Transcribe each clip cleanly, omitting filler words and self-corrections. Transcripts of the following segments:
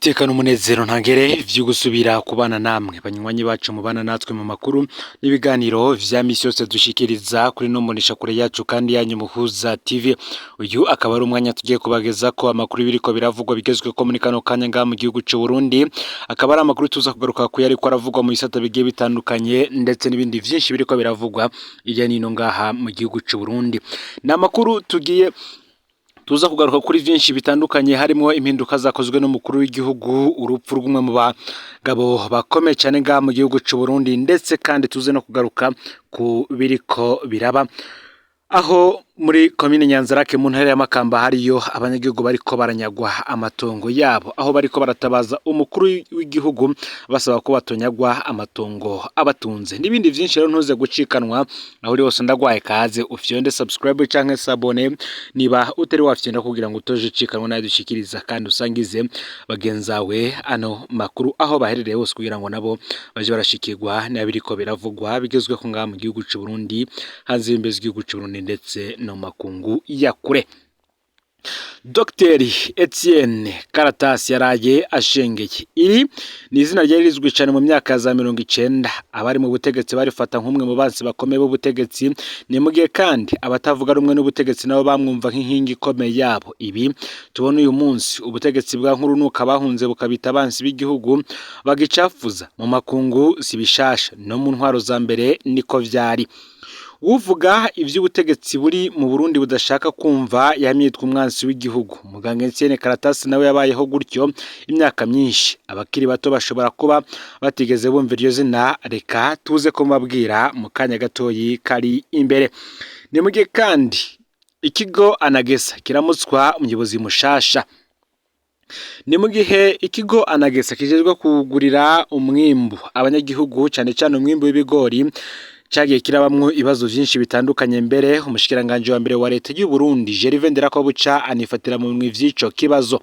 Niteka n'umunezero ntangere vyo gusubira kubana namwe banywanyi bacu mubana natwe mu makuru n'ibiganiro vya misi yose dushikiriza kuri no mboneshakure yacu kandi yanyu Muhuza TV. Uyu akaba ari umwanya tugiye kubagezako amakuru biriko biravugwa bigezweko muri kano kanya ngaha mu gihugu c'u Burundi, akaba ari amakuru tuza kugaruka kuyo ariko aravugwa mu bisata bigiye bitandukanye ndetse n'ibindi vyinshi biriko biravugwa hirya n'ino ngaha mu gihugu c'u Burundi. Ni amakuru tugiye tuza kugaruka kuri vyinshi bitandukanye harimwo impinduka zakozwe n'umukuru w'igihugu, urupfu rw'umwe mu bagabo bakomeye cane ngaha mu gihugu c'u Burundi, ndetse kandi tuze no kugaruka ku biriko biraba aho muri komine Nyanzarake mu ntara ya Makamba hariyo abanyagihugu bariko baranyagwa amatongo yabo, aho bariko baratabaza umukuru w'igihugu basaba ko batonyagwa amatongo abatunze n'ibindi vyinshi. Rero ntuze gucikanwa, aho uri hose ndagwaye kaze ufyonde subscribe canke s'abonner niba utari wafyonda kugira ngo utoje ucikanwa nayo dushikiriza, kandi usangize bagenzawe ano makuru aho baherereye hose kugira ngo nabo baje barashikirwa n'abiriko biravugwa bigezweho ngaha mu gihugu c'u Burundi, hanze y'imbibe z'igihugu c'u Burundi ndetse no mu makungu ya kure. Dr Etienne Karatasi yaraye ashengeye. Iri ni izina ryari rizwi cyane mu myaka ya za 90. Abari mu butegetsi barifata nk'umwe mu bansi bakomeye b'ubutegetsi, ni mu gihe kandi abatavuga rumwe n'ubutegetsi nabo bamwumva nk'inkingi ikomeye yabo. Ibi tubona uyu munsi, ubutegetsi bwa nkurunuka bahunze bukabita abansi b'igihugu bagicafuza mu makungu, si bishasha, no mu ntwaro za mbere niko vyari. Uvuga ivy'ubutegetsi buri mu Burundi budashaka kumva yamye yitwa umwansi w'igihugu. Muganga Etienne Karatasi nawe yabayeho gutyo imyaka myinshi. Abakiri bato bashobora kuba batigeze bumva iryo zina, reka tuze kumubabwira mu kanya gatoyi kari imbere. Ni mu gihe kandi ikigo Anagesa kiramutswa umuyobozi mushasha. Ni mu gihe ikigo Anagesa kijejwe kugurira umwimbu abanyagihugu, cane cane umwimbu w'ibigori, cagiye kirabamwo ibibazo vyinshi bitandukanye. Mbere umushikiranganji wa mbere wa leta y'u Burundi Gervais Ndirakobuca anifatira mu minwe ivy'ico kibazo,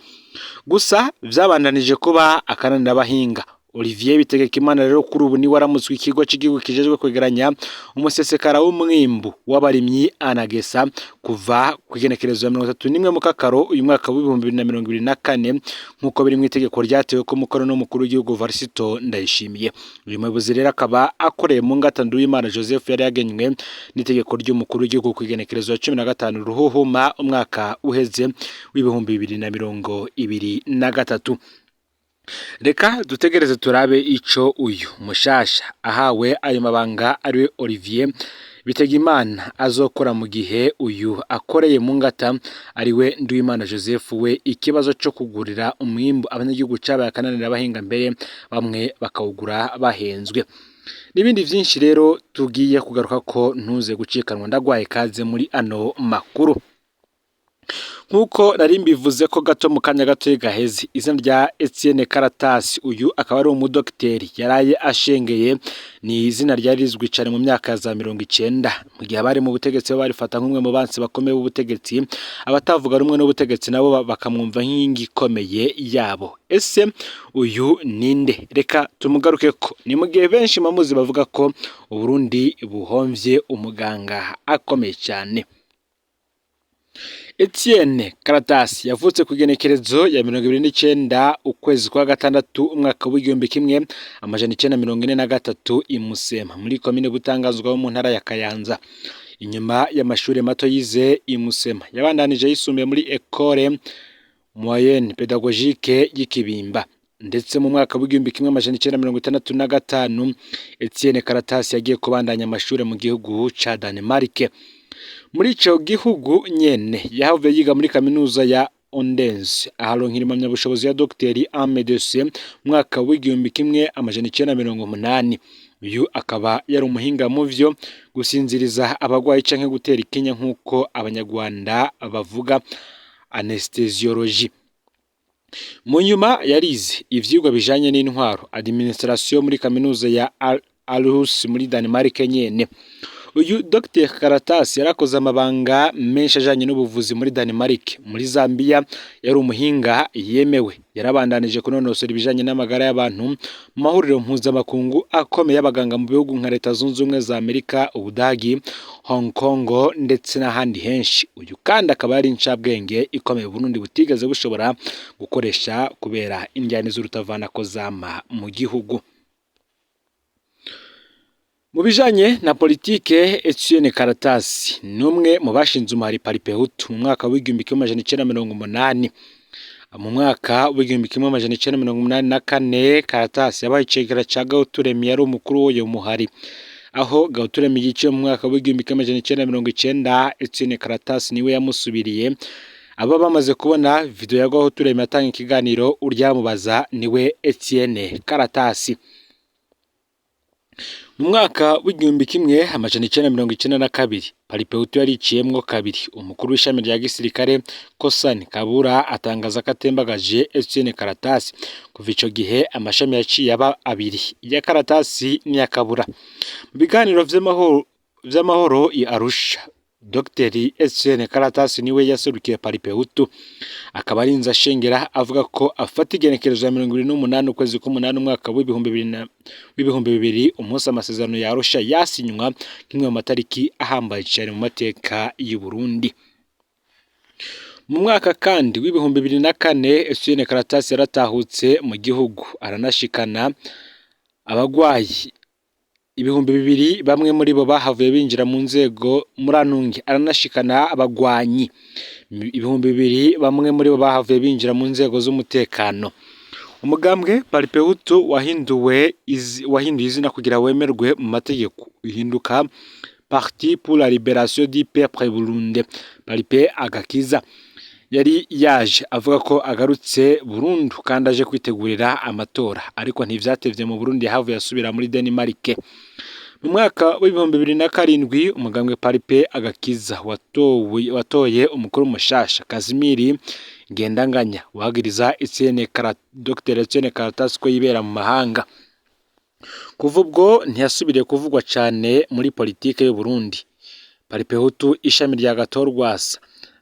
gusa vyabandanije kuba akananira abahinga. Olivier Bitegekimana rero kuri ubu niwe aramutswe ikigo c'igihugu kijejwe kwegeranya umusesekara w'umwimbu w'abarimyi Anagesa kuva kw'igenekerezo ya 31 Mukakaro uyu mwaka w'2024, nk'uko biri mw'itegeko ryatewe ko umukono n'umukuru w'igihugu Varisito Ndayishimiye. Uyu muyobozi rero akaba akoreye mu ngata Nduwimana Joseph yari yagenywe n'itegeko ry'umukuru w'igihugu kw'igenekerezo ya 15 Ruhuhuma umwaka uheze w'2023. Reka dutegereze turabe ico uyu mushasha ahawe ayo mabanga ariwe Olivier Bitegimana azokora, mu gihe uyu akoreye mu ngata ariwe Nduwimana Joseph we ikibazo co kugurira umwimbu abanyagihugu cabaye akananira abahinga, mbere bamwe bakawugura bahenzwe n'ibindi vyinshi. Rero tugiye kugaruka ko ntuze gucikanwa, ndagwaye kaze muri ano makuru. Nk'uko nari mbivuze ko gato mu kanya gato gaheze, izina rya Etienne Karatasi, uyu akaba ari umudokiteri yaraye ashengeye, ni izina ryari rizwi cane mu myaka ya za 90, mu gihe abari mu butegetsi bo barifata nk'umwe mu bansi bakomeye b'ubutegetsi, abatavuga rumwe n'ubutegetsi nabo bakamwumva nk'inkingi ikomeye yabo. Ese uyu ninde? Reka tumugarukeko. Ni mu gihe benshi mamuzi bavuga ko Uburundi buhomvye umuganga akomeye cane. Etienne Karatasi yavutse ku igenekerezo ya 29 ukwezi kwa gatandatu umwaka w'1943 i Musema muri komine Butangazwa ho mu ntara ya Kayanza. Inyuma y'amashuri mato yize i Musema, yabandanije yisumbuye muri Ecole Moyenne Pédagogique y'Ikibimba, ndetse mu mwaka w'1965 Etienne Karatasi yagiye kubandanya amashuri mu gihugu ca Danemark. Muri ico gihugu nyene yahavuye yiga muri kaminuza ya Odense, aharonkera impamyabushobozi ya Dr en médecine mu mwaka w'1980. Uyu akaba yari umuhinga mu vyo gusinziriza abagwayi canke gutera ikinya, nk'uko abanyarwanda bavuga anesthésiologie. Mu nyuma yarize ivyigwa bijanye n'intwaro, administration, muri kaminuza ya Aarhus muri Danemark nyene. Uyu Dr Karatasi yarakoze amabanga menshi ajanye n'ubuvuzi muri Denmark, muri Zambia yari umuhinga yemewe. Yarabandanije kunonosora ibijanye n'amagara y'abantu mu mahuriro mpuzamakungu akomeye y'abaganga mu bihugu nka Leta Zunze Ubumwe za Amerika, Ubudagi, Hong Kong ndetse n'ahandi henshi. Uyu kandi akaba yari incabwenge ikomeye Burundi butigeze bushobora gukoresha kubera indyane z'urutavanako zama mu gihugu. Mu bijanye na politike, Etienne Karatasi ni umwe mu bashinze umuhari Palipehutu mu mwaka w'1980. Mu mwaka w'1984 Karatasi yabaye icegera ca Gahutu Remy, yari umukuru w'uyo muhari. Aho Gahutu Remy yiciwe mu mwaka w'1990, Etienne Karatasi niwe yamusubiriye. Aba bamaze kubona video ya Gahutu Remy atanga ikiganiro, uryamubaza niwe Etienne Karatasi. Mu mwaka w'1992 Palipehutu yariciyemwo kabiri. Umukuru w'ishami rya gisirikare Kosani Kabura atangaza ko atembagaje Etienne Karatasi. Kuva ico gihe amashami yaciye aba abiri, iya Karatasi n'iya Kabura. Mu biganiro vy'amahoro i Arusha, Dr Etienne Karatasi niwe yaserukiye Palipehutu, akaba arinze ashengera avuga ko afata igenekerezo ya 28 ukwezi k'umunani umwaka w'2000, umunsi amasezerano ya Arusha yasinywa, nk'imwe mu matariki ahambaye cyane mu mateka y'u Burundi. Mu mwaka kandi w'2004 Etienne Karatasi yaratahutse mu gihugu, aranashikana abagwayi 2000, bamwe muri bo bahavuye binjira mu nzego murantunge, aranashikana abagwanyi 2000, bamwe muri bo bahavuye binjira mu nzego z'umutekano. Umugambwe Palipehutu wahinduye izina kugira wemerwe mu mategeko, uhinduka Parti pour la Libération du Peuple Burundais, Palipe Agakiza. Yari yaje avuga ko agarutse burundu kandi aje kwitegurira amatora, ariko ntivyatevye mu Burundi, yahavuye asubira muri Denmark. Mu mwaka w'2007 umugambwe Palipe Agakiza watoye umukuru mushasha, Kazimiri Ngendanganya, wagiriza Dr Etienne Karatasi ko yibera mu mahanga. Kuva ubwo ntiyasubiriye kuvugwa cane muri politike y'u Burundi. Palipehutu ishami rya Gato Rwasa,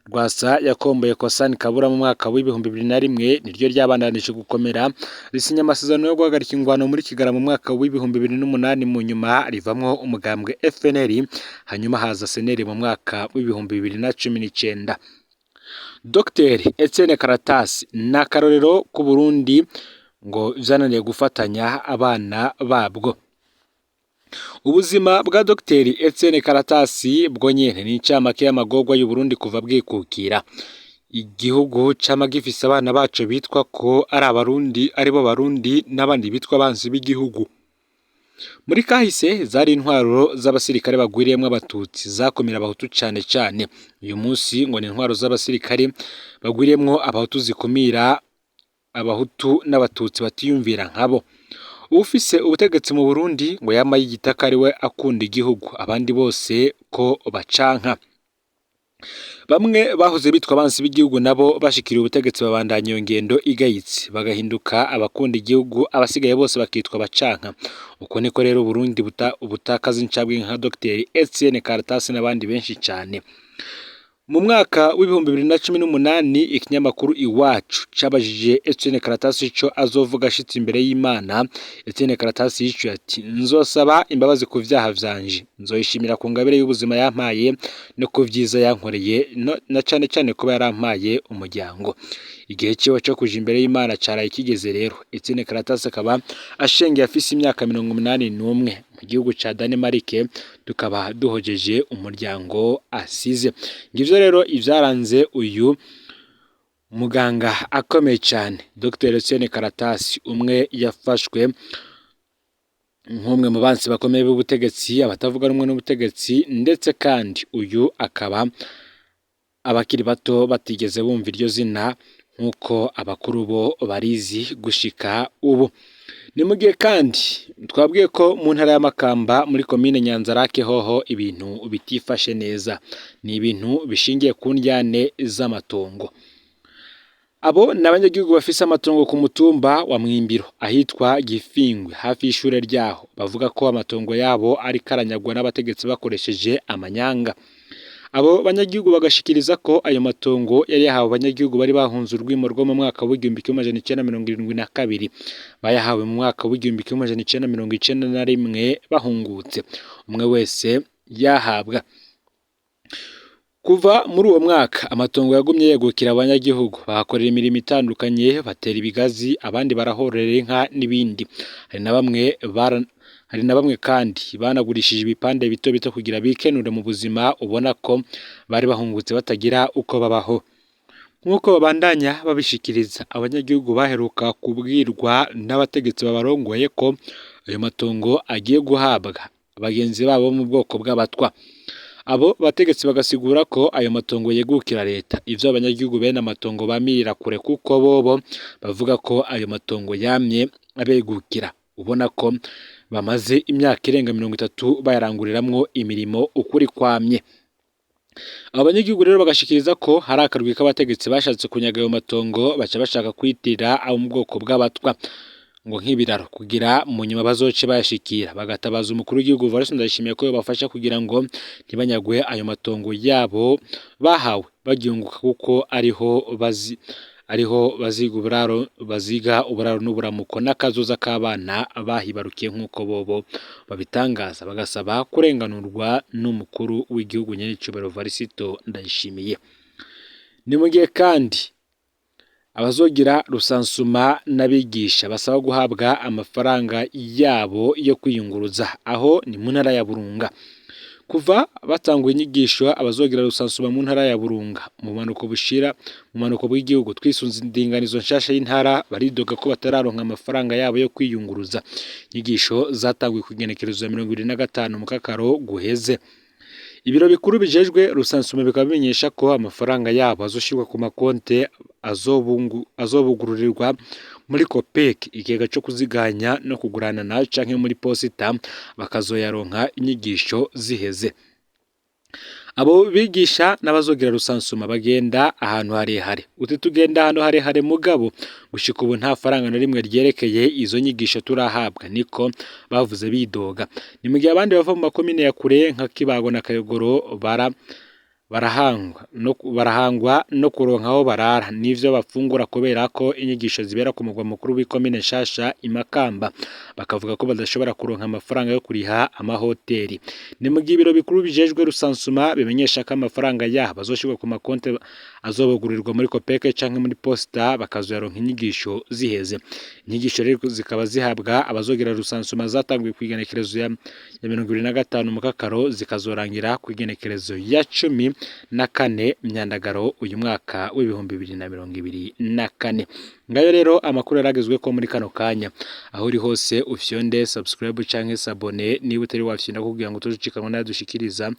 Rwasa yakomboye Kosani Kabura mu mwaka w'2001, niryo ryabandanije gukomera, risinya amasezerano yo guhagarika ingwano muri Kigarama mu mwaka w'2008, mu nyuma rivamwo umugambwe FNL, hanyuma haza SNL mu mwaka w'2019. Dr Etienne Karatasi ni akarorero k'u Burundi ngo vyananiye gufatanya abana babwo. Ubuzima bwa Dr Etienne Karatasi bwo nyene ni incamake y'amagorwa y'u Burundi kuva bwikukira. Igihugu cama gifise abana baco bitwa ko ari abarundi, aribo barundi, n'abandi bitwa abansi b'igihugu. Muri kahise zari intwaro z'abasirikare bagwiriyemwo abatutsi zakumira abahutu cane cane. Uyu munsi ngo ni intwaro z'abasirikare bagwiriyemwo abahutu zikumira abahutu n'abatutsi batiyumvira nkabo. Uwufise ubutegetsi mu Burundi ngo yama yiyita ko ariwe akunda igihugu, abandi bose ko bacanka. Bamwe bahoze bitwa abansi b'igihugu nabo bashikiriye ubutegetsi babandanya iyo ngendo igayitse, bagahinduka abakunda igihugu, abasigaye bose bakitwa abacanka. Uko niko rero Uburundi butakaza incabwenge nka Dr Etienne Karatasi n'abandi benshi cane. Mu mwaka w'2018 ikinyamakuru Iwacu cabajije Etienne Karatasi ico azovuga ashitse imbere y'Imana. Etienne Karatasi yishuye ati: "Nzosaba imbabazi ku vyaha vyanje, nzoyishimira ku ngabire y'ubuzima yampaye no ku vyiza yankoreye, na cane cane kuba yarampaye umuryango." Igihe ciwe co kuja imbere y'Imana caraye kigeze rero. Etienne Karatasi akaba ashengeye afise imyaka 81 mu gihugu ca Danemark, tukaba duhojeje umuryango asize. Ngivyo rero ivyaranze uyu muganga akomeye cane, Dr Etienne Karatasi, umwe yafashwe nk'umwe mu bansi bakomeye b'ubutegetsi, abatavuga rumwe n'ubutegetsi, ndetse kandi uyu akaba abakiri bato batigeze bumva iryo zina nk'uko abakuru bo barizi gushika ubu. Ni mu gihe kandi twabwiye ko mu ntara ya Makamba muri komine Nyanzarake hoho ibintu bitifashe neza, ni ibintu bishingiye ku ndyane z'amatongo. Abo ni abanyagihugu bafise amatongo ku mutumba wa Mwimbiro ahitwa Gifingwe hafi y'ishure ryaho, bavuga ko amatongo yabo ariko aranyagwa n'abategetsi bakoresheje amanyanga. Abo banyagihugu bagashikiriza ko ayo matongo yari yahawe abanyagihugu bari bahunze urwimo rwo mu mwaka w'1972, bayahawe mu mwaka w'1991 bahungutse, umwe wese yahabwa. Kuva muri uwo mwaka amatongo yagumye yegukira abanyagihugu, bahakorera imirimo itandukanye, batera ibigazi, abandi barahorera inka n'ibindi. Hari na bamwe kandi banagurishije ibipande bito bito kugira bikenure mu buzima, ubona ko bari bahungutse batagira uko babaho. Nk'uko babandanya babishikiriza, abanyagihugu baheruka kubwirwa n'abategetsi babarongoye ko ayo matongo agiye guhabwa bagenzi babo bo mu bwoko bw'abatwa. Abo bategetsi bagasigura ko ayo matongo yegukira leta, ivyo abanyagihugu bene amatongo bamirira kure kuko bobo bavuga ko ayo matongo yamye abegukira, ubona ko bamaze imyaka irenga 30 bayaranguriramwo imirimo ukuri kwamye. Abo banyagihugu rero bagashikiriza ko hari akarwi k'abategetsi bashatse kunyaga ayo matongo, baca bashaka kwitirira abo mu bwoko bw'abatwa ngo nk'ibiraro kugira mu nyuma bazoce bayashikira, bagatabaza umukuru w'igihugu Evariste Ndayishimiye ko yobafasha kugira ngo ntibanyagwe ayo matongo yabo bahawe bagiyunguka, kuko ariho baziga uburaro n'uburamuko n'akazoza k'abana bahibarukiye nk'uko bobo babitangaza, bagasaba kurenganurwa n'umukuru w'igihugu nyenicubahiro Evariste Ndayishimiye. Ni mu gihe kandi abazogira rusansuma n'abigisha basaba guhabwa amafaranga yabo yo kwiyunguruza, aho ni mu ntara ya Burunga. Kuva batanguye inyigisho abazogira rusansuma mu ntara ya Burunga mu bumanuko bushira mu bumanuko bw'igihugu, twisunze indinganizo nshasha y'intara, baridoga ko batararonka amafaranga yabo yo kwiyunguruza. Inyigisho zatanguye ku igenekerezo ya 25 mu kakaro guheze. Ibiro bikuru bijejwe rusansuma bikaba bimenyesha ko amafaranga yabo azoshirwa ku makonte azobugururirwa muri COPEC, ikigega co kuziganya no kugurana canke muri posita, bakazoyaronka inyigisho ziheze. Abo bigisha n'abazogira rusansuma bagenda ahantu harehare, uti tugenda ahantu harehare mugabo gushika ubu nta faranga na rimwe ryerekeye izo nyigisho turahabwa, niko bavuze bidoga. Ni mu gihe abandi bava mu makomine ya kure nka Kibago na Kayogoro barahangwa no kuronka aho barara n'ivyo bafungura kubera ko inyigisho zibera ku mugwa mukuru w'ikomine nshasha i Makamba, bakavuga ko badashobora kuronka amafaranga yo kuriha amahoteli. Ni mu gihe ibiro bikuru bijejwe rusansuma bimenyesha ko amafaranga yabo azoshirwa ku makonte azobugurirwa muri COPEC canke muri posita, bakazoyaronka inyigisho ziheze. Inyigisho rero zikaba zihabwa abazogira rusansuma zatanguye kw'igenekerezo ya 25 mu kakaro, zikazorangira kw'igenekerezo ya 14 Myandagaro uyu mwaka w'2024. Ngayo rero amakuru yaragezwe ko muri kano kanya, aho uri hose ufyonde subscribe canke s'abonner niba utari wafyonda kugira ngo tuzucikanwa nayo dushikiriza,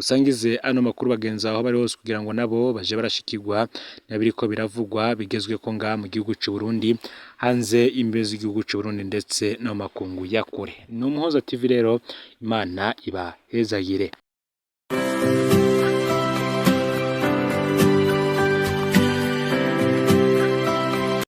usangize ano makuru bagenzi aho bari hose kugira ngo nabo baje barashikirwa n'abiriko biravugwa bigezwe ko nga mu gihugu c'u Burundi, hanze imbibe z'igihugu c'u Burundi ndetse no makungu ya kure. Ni Umuhoza TV rero, Imana ibahezagire.